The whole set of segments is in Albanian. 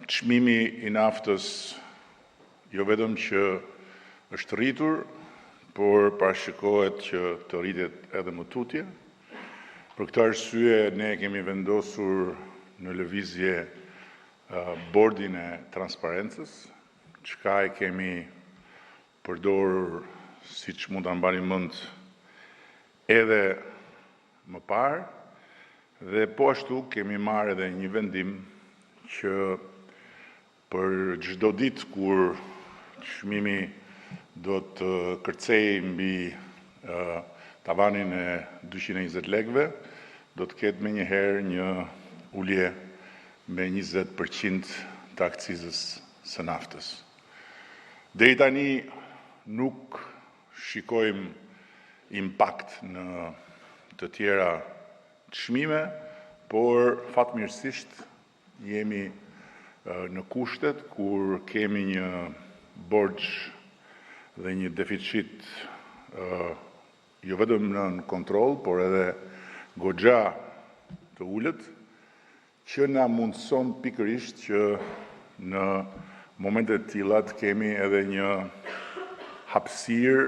Çmimi i naftës jo vetëm që është rritur, por parashikohet që të rritet edhe më tutje. Për këtë arsye ne kemi vendosur në lëvizje bordin e transparencës, çka e kemi përdorur siç mund ta mbani mend edhe më parë dhe po ashtu kemi marrë edhe një vendim që për çdo ditë kur çmimi do të kërcejë mbi tavanin e 220 lekëve, do të ketë menjëherë një ulje me 20% të akcizës së naftës. Deri tani nuk shikojmë impakt në të tjera çmime, por fatmirësisht jemi në kushtet kur kemi një borxh dhe një deficit jo vetëm nën kontroll, por edhe goxha të ulët, që na mundëson pikërisht që në momente të tilla të kemi edhe një hapësirë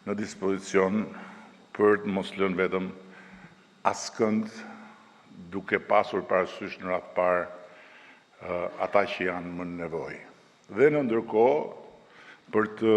në dispozicion për të mos lënë vetëm askënd duke pasur parasysh në radhë të parë ata që janë më në nevojë. Dhe në ndërkohë, për të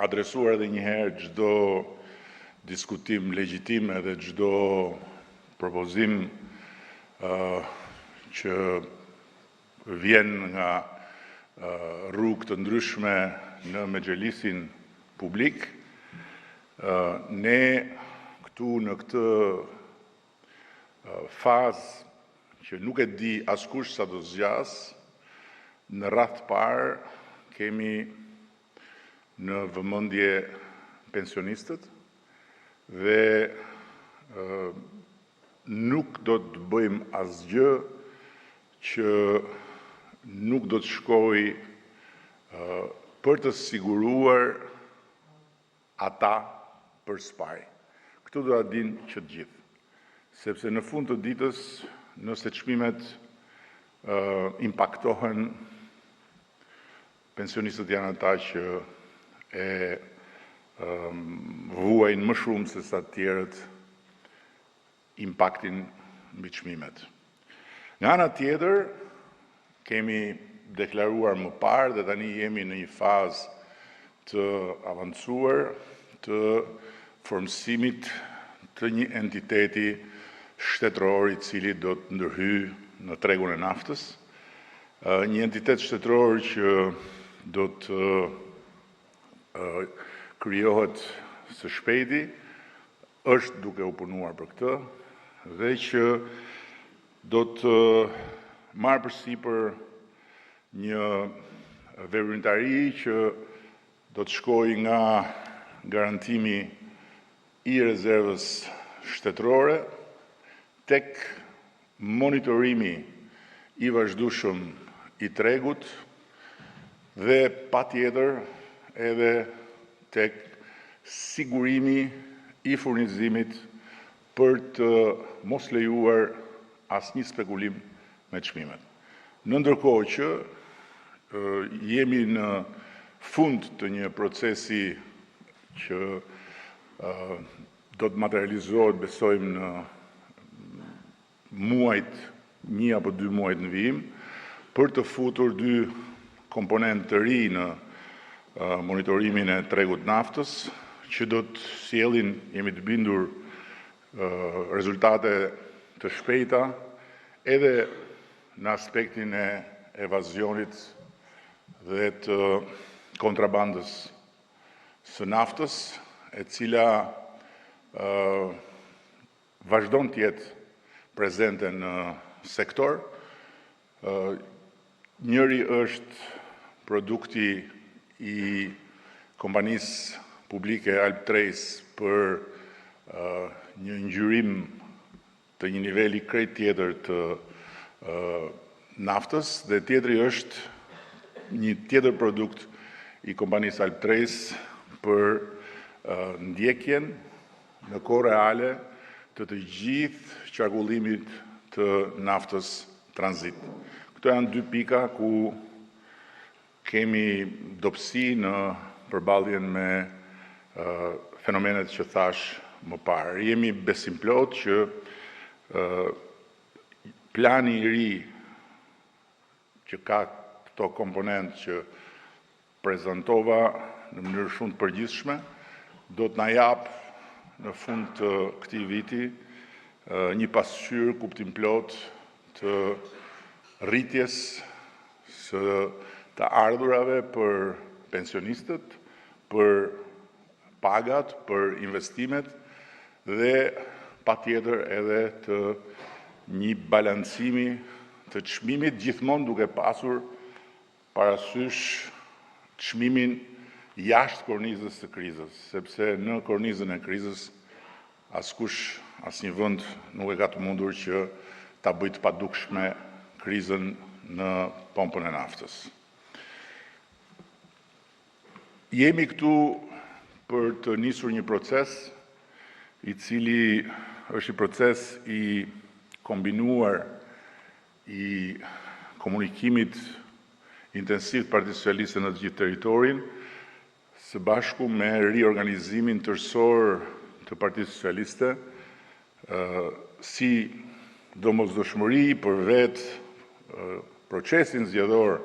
adresuar edhe një herë çdo diskutim legjitim edhe çdo propozim që vjen nga rrugë të ndryshme në mexhlisin publik, ne këtu në këtë fazë që nuk e di askush sa do zgjasë, në radhë të parë kemi në vëmendje pensionistët dhe nuk do të bëjmë asgjë që nuk do të shkojë për të siguruar ata për së pari. Këtë do ta dinë që të gjithë, sepse në fund të ditës, nëse çmimet impaktohen, pensionistët janë ata që e vuajnë më shumë se sa të tjerët impaktin mbi çmimet. Nga ana tjetër, kemi deklaruar më parë dhe tani jemi në një fazë të avancuar të formësimit të një entiteti shtetëror i cili do të ndërhyjë në tregun e naftës, një entitet shtetëror që do të krijohet së shpejti, është duke u punuar për këtë dhe që do të marrë përsipër një veprimtari që do të shkojë nga garantimi i rezervës shtetërore tek monitorimi i vazhdueshëm i tregut dhe patjetër edhe tek sigurimi i furnizimit për të mos lejuar asnjë spekulim me çmimet. Në ndërkohë që jemi në fund të një procesi që do të materializohet, besojmë në muajt, një apo dy muajt në vijim, për të futur dy komponentë të ri në monitorimin e tregut naftës, që do të sjellin, jemi të bindur, rezultate të shpejta edhe në aspektin e evazionit dhe të kontrabandës së naftës, e cila vazhdon të jetë prezente në sektor. Njëri është produkti i kompanisë publike Albtrace për një ngjyrim të një niveli krejt tjetër të naftës dhe tjetri është një tjetër produkt i kompanisë Albtrace për ndjekjen në kohë reale të të gjithë qarkullimit të naftës transit. Këto janë dy pika ku kemi dobësi në përballjen me fenomenet që thashë më parë. Jemi besimplotë që plani i ri që ka këto komponentë që prezantova në mënyrë shumë të përgjithshme, do të na japë në fund të këtij viti një pasqyrë kuptimplotë të rritjes së të ardhurave për pensionistët, për pagat, për investimet dhe patjetër edhe të një balancimi të çmimit gjithmonë duke pasur parasysh çmimin jashtë kornizës së krizës, sepse në kornizën e krizës askush, asnjë vend nuk e ka të mundur që ta bëjë të padukshme krizën në pompën e naftës. Jemi këtu për të nisur një proces i cili është një proces i kombinuar i komunikimit intensiv të Partisë Socialiste në të gjithë territorin, së bashku me riorganizimin tërësor të Partisë Socialiste, si domosdoshmëri për vetë procesin zgjedhor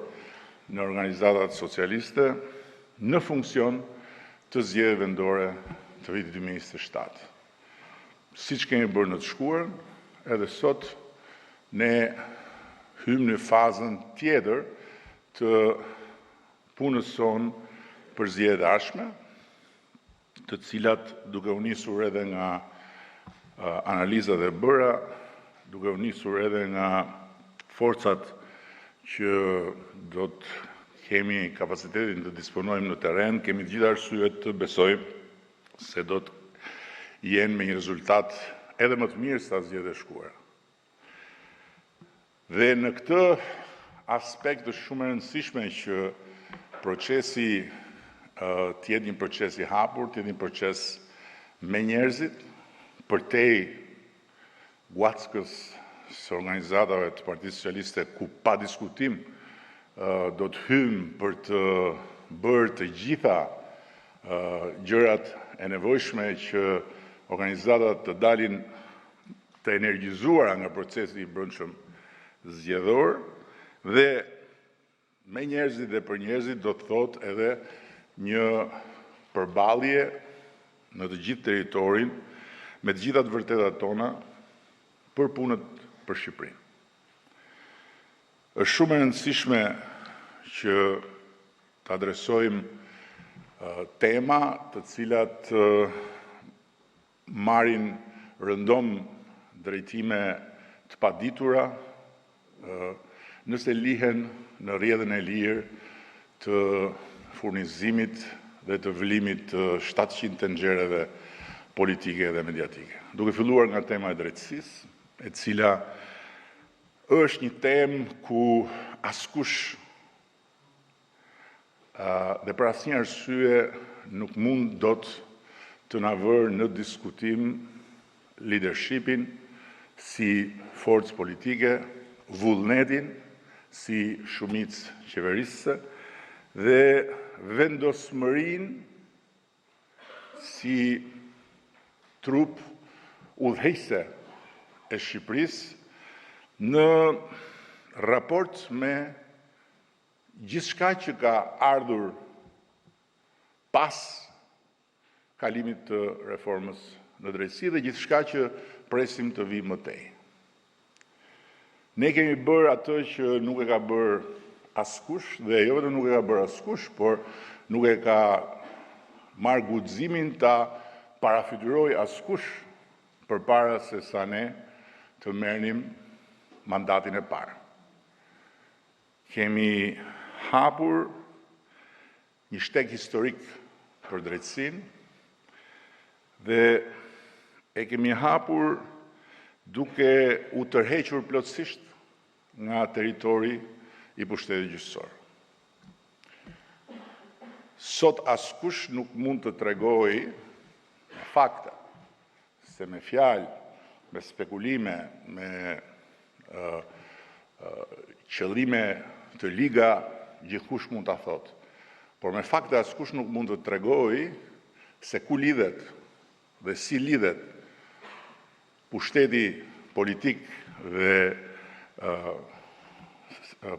në organizatat socialiste në funksion të zgjedhjeve vendore të vitit 2027. Siç kemi bërë në të shkuarën, edhe sot ne hyjmë në fazën tjetër të punës sonë për zgjedhjet e ardhshme, të cilat duke u nisur edhe nga analizat e bëra, duke u nisur edhe nga forcat që do të kemi kapacitetin të disponojmë në terren, kemi të gjitha arsyet të besojmë se do të jenë me një rezultat edhe më të mirë se zgjedhjet e shkuara. Dhe në këtë aspekt është shumë e rëndësishme që procesi të jetë një proces i hapur, të jetë një proces me njerëzit, përtej guackës së organizatave të Partisë Socialiste, ku pa diskutim do të hyjmë për të bërë të gjitha gjërat e nevojshme që organizatat të dalin të energjizuara nga procesi i brendshëm zgjedhor dhe me njerëzit dhe për njerëzit do të thotë edhe një përballje në të gjithë territorin me të gjitha të vërtetat tona për punët për Shqipërinë. Është shumë e rëndësishme që të adresojmë tema të cilat marrin rëndom drejtime të paditura, nëse lihen në rrjedhën e lirë të furnizimit dhe të vlimit të 700 tenxhereve politike dhe mediatike. Duke filluar nga tema e drejtësisë, e cila është një temë ku askush dhe për asnjë arsye nuk mund dot të na vërë në diskutim leadershipin si forcë politike, vullnetin si shumicë qeverisëse dhe vendosmërinë si trupë udhëheqëse e Shqipërisë në raport me gjithçka që ka ardhur pas kalimit të reformës në drejtësi dhe gjithçka që presim të vijë më tej. Ne kemi bërë atë që nuk e ka bërë askush dhe jo vetëm nuk e ka bërë askush, por nuk e ka marrë guximin ta parafytyrojë askush përpara se sa ne të merrnim mandatin e parë. Kemi hapur një shteg historik për drejtësinë dhe e kemi hapur duke u tërhequr plotësisht nga territori i pushtetit gjyqësor. Sot askush nuk mund të tregojë me fakte, se me fjalë, me spekulime, me. Qëllime të liga gjithkush mund ta thotë, por me fakte askush nuk mund të tregojë se ku lidhet dhe si lidhet pushteti politik dhe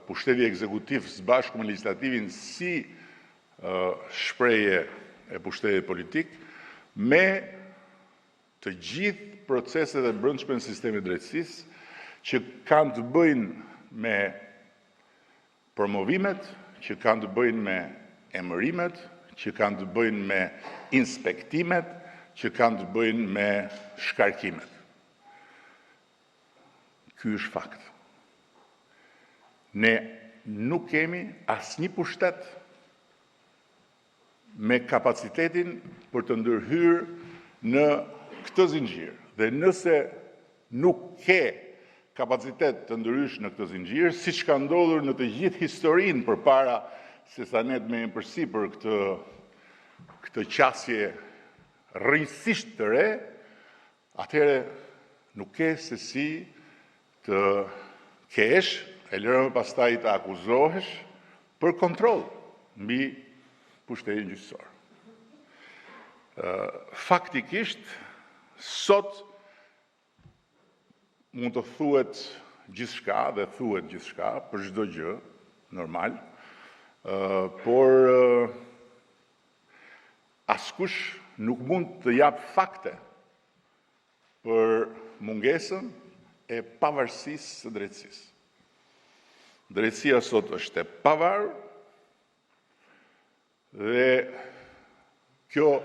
pushteti ekzekutiv së bashku me legjislativin si shprehje e pushtetit politik me të gjithë proceset e brendshme në sistemin e drejtësisë që kanë të bëjnë me promovimet, që kanë të bëjnë me emërimet, që kanë të bëjnë me inspektimet, që kanë të bëjnë me shkarkimet. Ky është fakt. Ne nuk kemi asnjë pushtet me kapacitetin për të ndërhyrë në këtë zinxhir. Dhe nëse nuk ke kapacitet të ndërhysh në këtë zinxhir, siç ka ndodhur në të gjithë historinë përpara se sa ne të merrnim përsipër këtë këtë qasje rrënjësisht të re, atëherë nuk ke se si të kesh, e lëre më pastaj të akuzohesh për kontroll mbi pushtetin gjyqësor. Faktikisht, sot mund të thuhet gjithçka dhe thuhet gjithçka për çdo gjë, normal, por askush nuk mund të japë fakte për mungesën e pavarësisë së drejtësisë. Drejtësia sot është e pavarur dhe kjo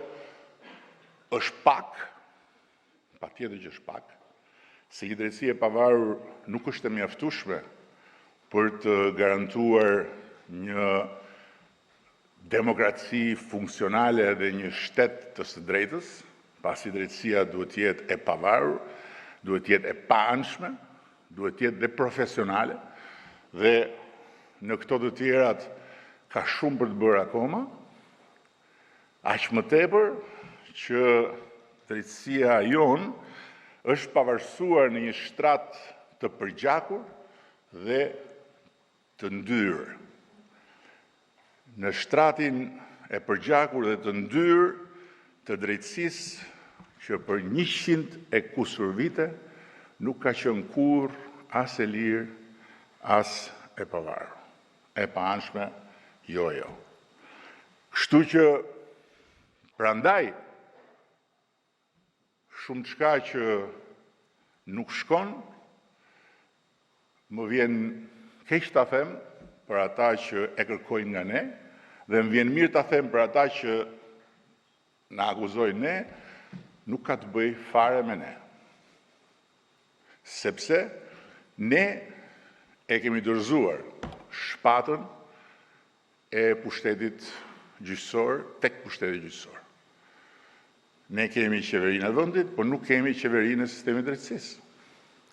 është pak, patjetër që është pak, se një drejtësi e pavarur nuk është e mjaftueshme për të garantuar një demokraci funksionale dhe një shtet të së drejtës, pasi drejtësia duhet të jetë e pavarur, duhet të jetë e paanshme, duhet të jetë dhe profesionale dhe në këto të tjerat ka shumë për të bërë akoma, aq më tepër që drejtësia jonë është pavarësuar në një shtrat të përgjakur dhe të ndyrë. Në shtratin e përgjakur dhe të ndyrë të drejtësisë që për 100 e kusur vite nuk ka qenë kurrë as e lirë, as e pavarur. E paanshme, jo e jo. Kështu që prandaj shumëçka që nuk shkon, më vjen keq ta them për ata që e kërkojnë nga ne dhe më vjen mirë ta them për ata që na akuzojnë ne, nuk ka të bëjë fare me ne. Sepse ne e kemi dorëzuar shpatën e pushtetit gjyqësor tek pushteti gjyqësor. Ne kemi qeverinë e vendit, por nuk kemi qeverinë e sistemit të drejtësisë.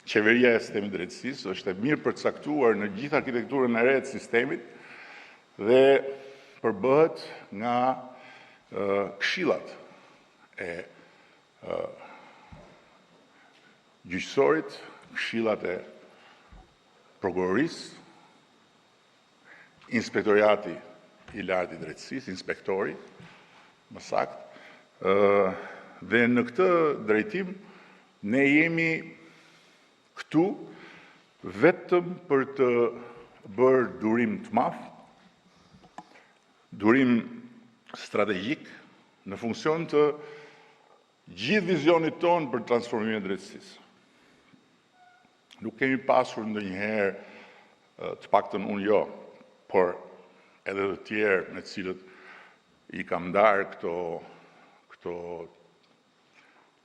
Qeveria e sistemit të drejtësisë është e mirëpërcaktuar në gjithë arkitekturën e re të sistemit dhe përbëhet nga këshillat e gjyqësorit, këshillat e prokurorisë, Inspektoriati i Lartë i Drejtësisë, inspektori, më saktë, dhe në këtë drejtim ne jemi këtu vetëm për të bërë durim të madh, durim strategjik në funksion të gjithë vizionit tonë për transformimin e drejtësisë. Nuk kemi pasur ndonjëherë, të paktën unë jo, por edhe të tjerë me të cilët i kam ndarë këto këto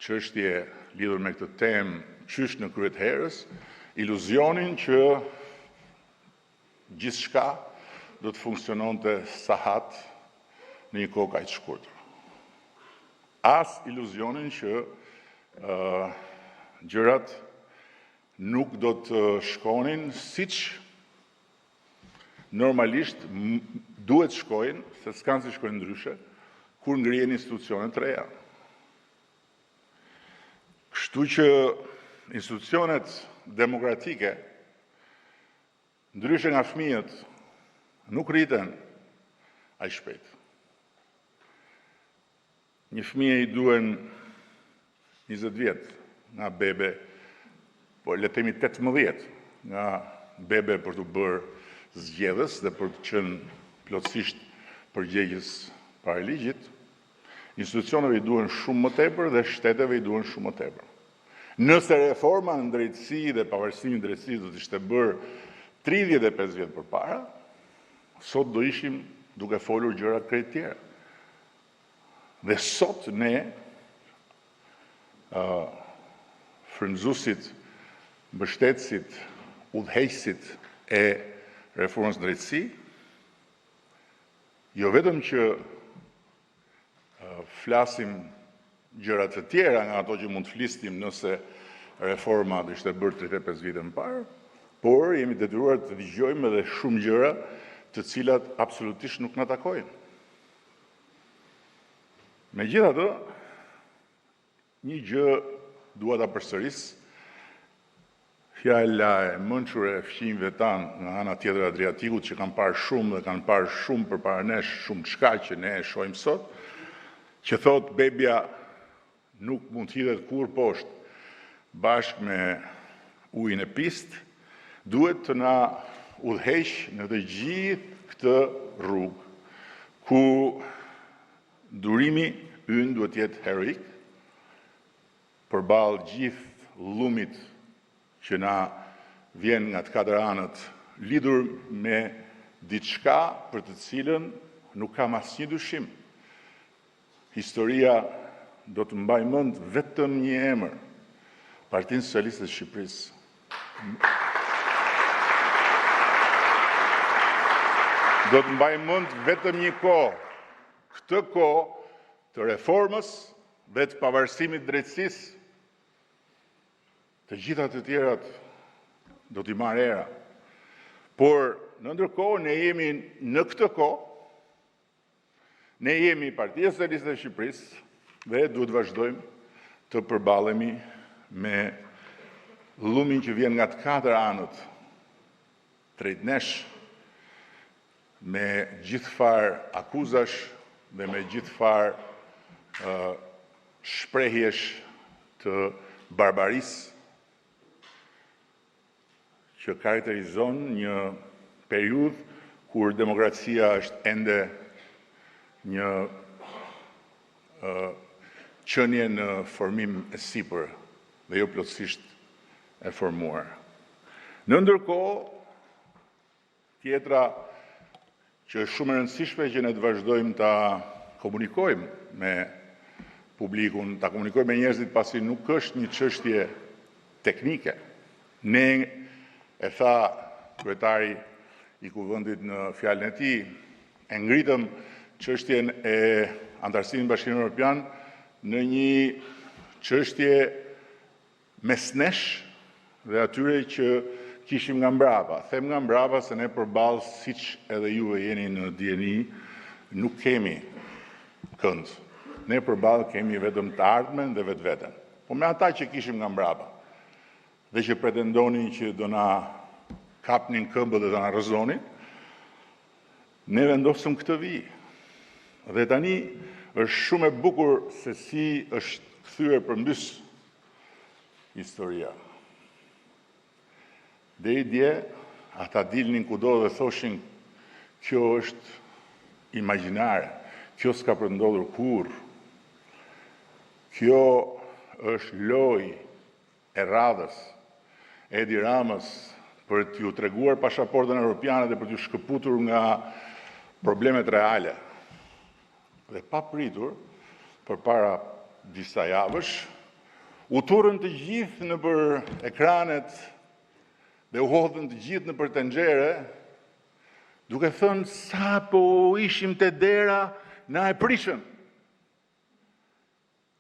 çështje lidhur me këtë temë qysh në krye të herës, iluzionin që gjithçka do të funksiononte sahat në një kohë kaq të shkurtër. As iluzionin që uh, gjërat nuk do të shkonin siç normalisht duhet të shkojnë, se s'kanë si shkojnë ndryshe, kur ngrihen institucione të reja. Kështu që institucionet demokratike. Ndryshe nga fëmijët, nuk rriten aq shpejt. Një fëmije i duhen 20 vjet nga bebe, po le të themi 18 nga bebe për t'u bërë zgjedhës dhe për të qenë plotësisht përgjegjës para ligjit. Institucioneve i duhen shumë më tepër dhe shteteve i duhen shumë më tepër. Nëse reforma në drejtësi dhe pavarësimi i drejtësisë do të ishte bërë 35 vjet përpara, sot do ishim duke folur gjëra krejt të tjera. Dhe sot ne, frymëzuesit, mbështetësit, udhëheqësit e reformës në drejtësi, jo vetëm që flasim gjëra të tjera nga ato që mund të flisnim nëse reforma do ishte bërë 35 vite më parë, por jemi detyruar të dëgjojmë edhe shumë gjëra të cilat absolutisht nuk na takojnë. Megjithatë, një gjë dua ta përsëris, fjala e mençur e fqinjëve tanë nga ana tjetër e Adriatikut që kanë parë shumë dhe kanë parë shumë përpara nesh, shumëçka që ne e shohim sot, që thotë bebja nuk mund të hidhet kurrë poshtë bashkë me ujin e pistë, duhet të na udhëheqë në të gjithë këtë rrugë, ku durimi ynë duhet të jetë heroik përballë gjithë llumit që na vjen nga të katër anët lidhur me diçka për të cilën nuk kam asnjë dyshim. Historia do të mbajë mend vetëm një emër, Partinë Socialiste të Shqipërisë. Do të mbajë mend vetëm një kohë, këtë kohë të reformës dhe të pavarësimit të drejtësisë. Të gjitha të tjerat do t'i marrë era. Por, në ndërkohë, ne jemi në këtë kohë, ne jemi Partia Socialiste e Shqipërisë dhe duhet të vazhdojmë të përballemi me llumin që vjen nga të katër anët drejt nesh, me gjithfarë akuzash dhe me gjithfarë shprehjesh të barbarisë që karakterizon një periudhë kur demokracia është ende një qenie në formim e sipër dhe jo plotësisht e formuar. Në ndërkohë, tjetra që është shumë e rëndësishme që ne të vazhdojmë ta komunikojmë me publikun, ta komunikojmë me njerëzit pasi nuk është një çështje teknike. Ne e tha kryetari i Kuvendit në fjalën e tij, e ngritëm çështjen e anëtarësimit në Bashkimin Evropian në një çështje mes nesh dhe atyre që kishim nga mbrapa. Them nga mbrapa se ne përballë, siç edhe juve jeni në dijeni, nuk kemi kënd. Ne përballë kemi vetëm të ardhmen dhe vetveten. Po me ata që kishim nga mbrapa dhe që pretendonin që do na kapnin këmbët dhe do na rrëzonin, ne vendosëm këtë vijë. Dhe tani është shumë e bukur se si është kthyer përmbys historia. Deri dje ata dilnin kudo dhe thoshin kjo është imagjinare, kjo s'ka për të ndodhur kurrë. Kjo është lojë e radhës e Edi Ramës për t'ju treguar pashaportën europiane dhe për t'ju shkëputur nga problemet reale. Dhe papritur, përpara disa javësh, u turrën të gjithë nëpër ekranet dhe u hodhën të gjithë nëpër tenxhere, duke thënë sa po ishim te dera, na e prishën.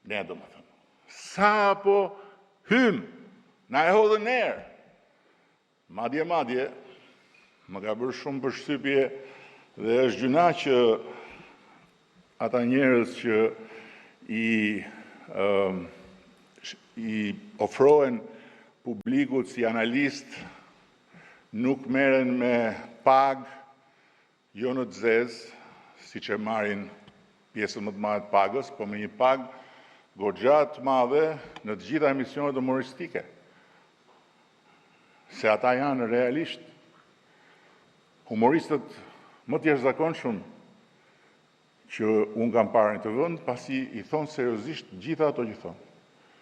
Ne domethënë, sa po hym, na e hodhën në erë. Madje, madje, më ka bërë shumë përshtypje dhe është gjynah që ata njerëz që i, i ofrohen publikut si analistë. nuk merren me pagë jo në të zezë, siç e marrin pjesën më të madhe të pagës, po me një pagë goxha të madhe në të gjitha emisionet humoristike. Se ata janë realisht humoristët më të jashtëzakonshëm që unë kam parë në këtë vend, pasi i thonë seriozisht të gjitha ato që thonë.